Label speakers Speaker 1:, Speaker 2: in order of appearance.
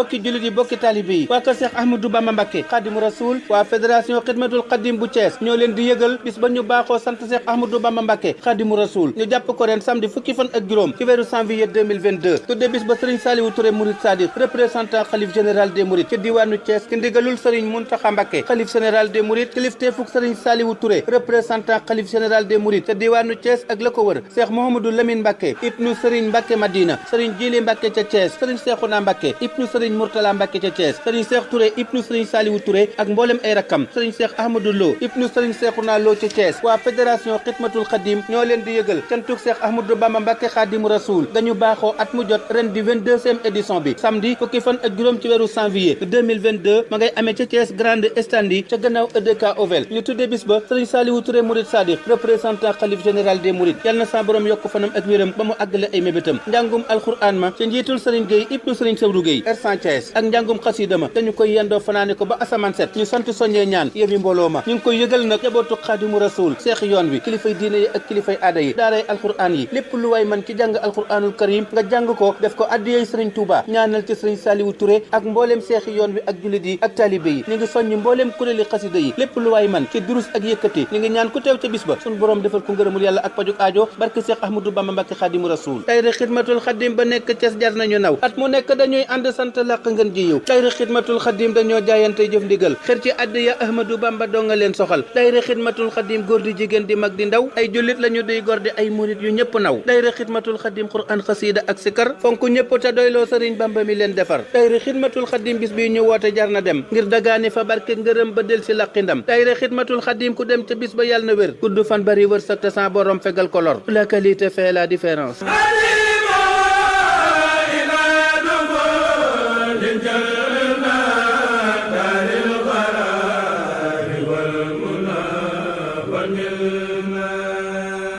Speaker 1: bokki jullit yi bokki taalibe yi waa kër Cheikh Ahmadou Bamba Mbacké Khadimu Rasoul waa fédération Xidmatul Xadim bu Thiès ñoo leen di yëgal bis ba ñu baaxoo sant Cheikh Ahmadou Bamba Mbacké Khadimu Rasoul ñu jàpp ko ren samedi fukki fan ak juróom ci weeru janvier 2022 tudde bis ba Serigne Saliou Touré Mouride Sadiq représentant xalif général des Mourides ci diwaanu Thiès ci ndigalul Serigne Mountakha Mbacké xalif général des Mourides kilifteefuk Serigne Saliou Touré représentant xalif général des Mourides ci diwaanu Thiès ak la ko wër Cheikh Mouhamadou Lamine Mbacké ibnu Serigne Mbacké Madina Serigne Djili Mbacké ca Thiès Serigne Cheikhouna Mbacké ibnu Serigne Mourtala Mbacké ca Thiès Serigne Cheikh Touré ibnu Serigne Saliou Touré ak mboolem ay rakkam Serigne Cheikh Ahmadou Lo ibnu Serigne Cheikhouna Lo ca Thiès waa fédération Xidmatul Xadim ñoo leen di yëgal cantuk Cheikh Ahmadou Bamba Mbacké Khadimu Rasoul dañu baaxoo at mu jot ren di 22e édition bi samedi fukki fan ak juróom ci weeru janvier 2022 ma ngay amee ca Thiès grande standi ca gannaaw EDK Ovel ñu tuddee bis ba Serigne Saliou Touré Mouride Sadiq représentant xalif général des Mourides yal na sa borom yokk fanam ak wéram ba mu àggale ay mébétam njàngum alxuraan ma ca njiitul Serigne Gueye ibnu Serigne Sawru Gueye R100 Thiès ak njàngum xasida ma dañu koy yendoo fanaane ko ba asamaan set ñu sant soññee ñaan yëfi mbooloo ma ñu ngi koy yëgal nag jabootu Khadimu Rasoul seex yoon wi kilifay diine yi ak kilifay aada yi daaray alxuraan yi lépp lu waay man ci jàng alxuraanul karim nga jàng ko def ko addiyey Serigne Touba ñaanal ci Serigne Saliou Touré ak mbooleem seexi yoon wi ak jullit yi ak taalibe yi ñu ngi soññ mbooleem kuréeli xasida yi lépp lu waay man ci durus ak yëkkati ñu ngi ñaan ku teew ca bis ba suñu borom defal ko ngërëmul yàlla ak pajuk aajo barke Cheikh Ahmadou Bamba Mbacké Khadimu Rasoul tayri Xidmatul Xadim ba nekk Thiès jar nañu naw at mu nekk dañuy ànd sant làq ngeen ji yiw tayri Xidmatul Xadim dañoo jaayante jëf ndigal xër ci addiya Ahmadou Bamba doo nga leen soxal tayri Xidmatul Xadim góor di jigéen di mag di ndaw ay jullit lañu duy góor di ay murit yu ñëpp naw tayri Xidmatul Xadim Qur'an xasida ak sikar fonk ñëpp te doyloo Sëriñ Bamba mi leen defar tayri Xidmatul Xadim bis bi ñu woote jar na dem ngir dagaani fa barke ngërëm ba del si laqi ndam tayri Xidmatul Xadim ku dem ca bis ba yàlla na wér gudd fan bari wër sa te sa borom fegal ko lor la qualité fait la différence